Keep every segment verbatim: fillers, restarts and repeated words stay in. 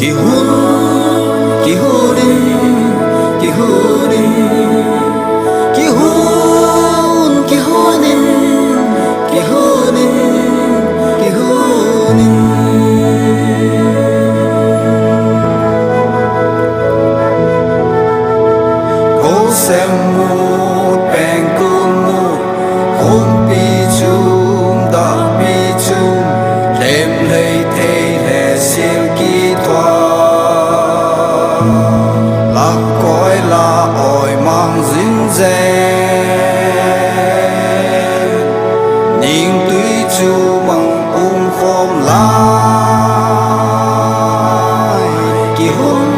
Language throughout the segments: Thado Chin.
Kihun, kihun in, kihun in, kihun, kihun in, kihun in, kihun in. Gosem mut, pengkul mut, khumpi chum, dahpi chum, lem lei thei le sil kithuah, lak koi la oi mang jing jeng, ning tui chu mang um khom lai, kihun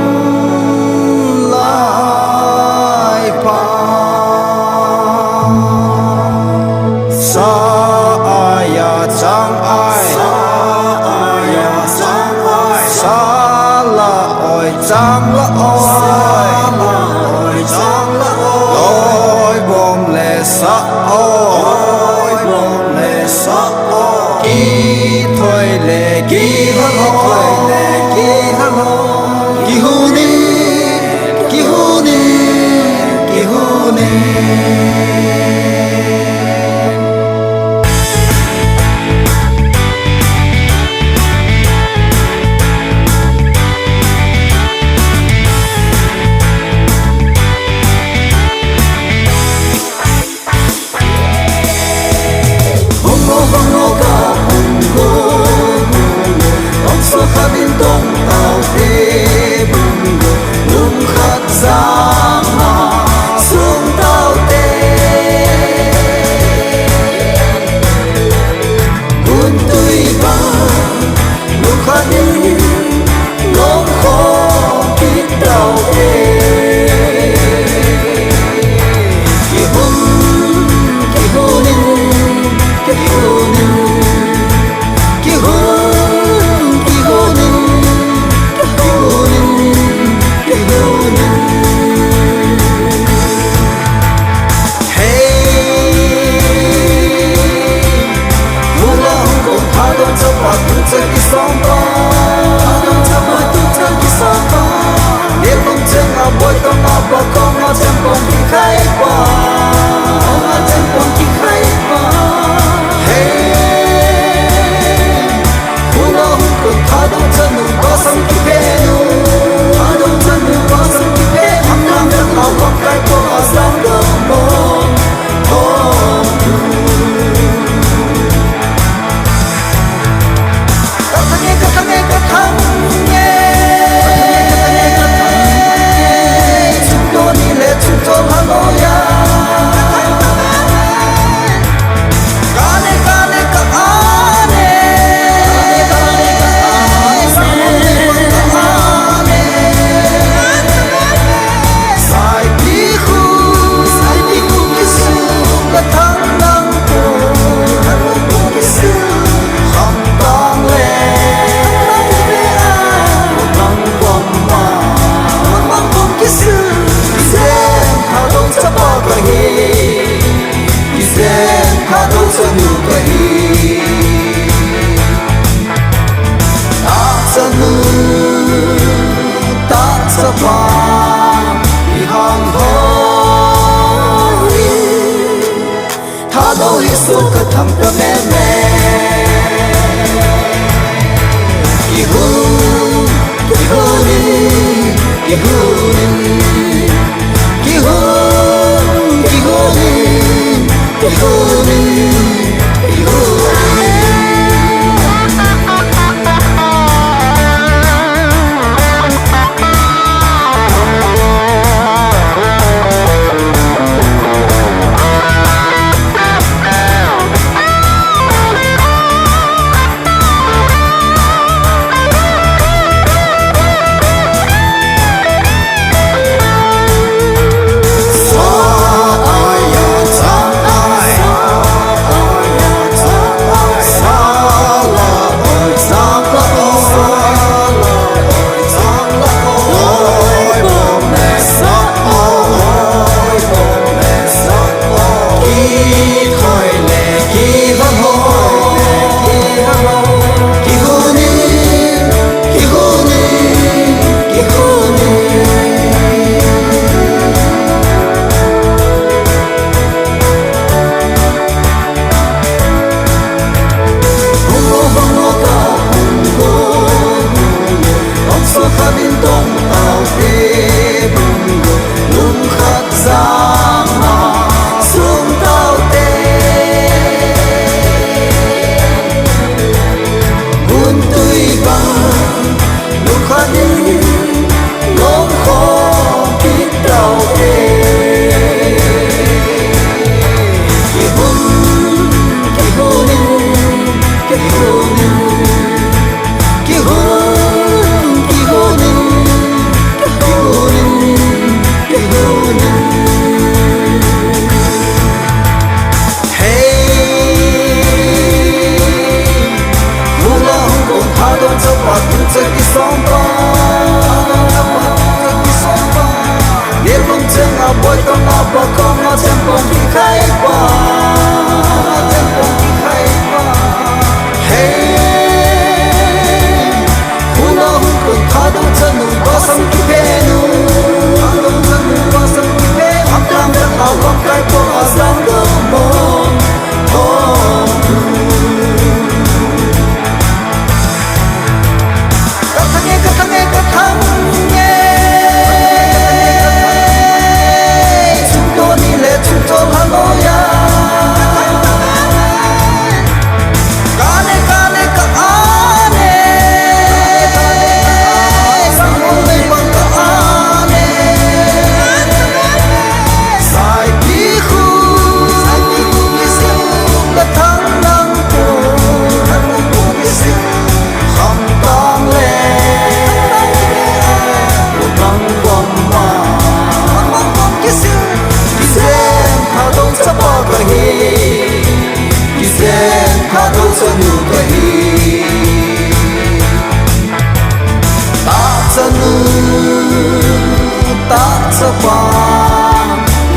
lai pha. Sa aia chang ai, sa aia chang ai, sa la oi, chang la oi, sa la oi, chang la oi, loi bo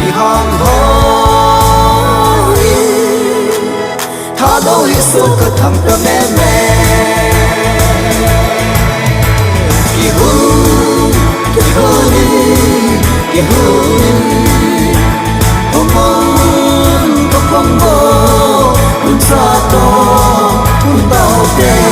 Ihang hoi, Thadou Jesu kathangta meme. Kihun, kihun in, kihun in. Hung un, kakhong bo, hun sa to, hun tao te.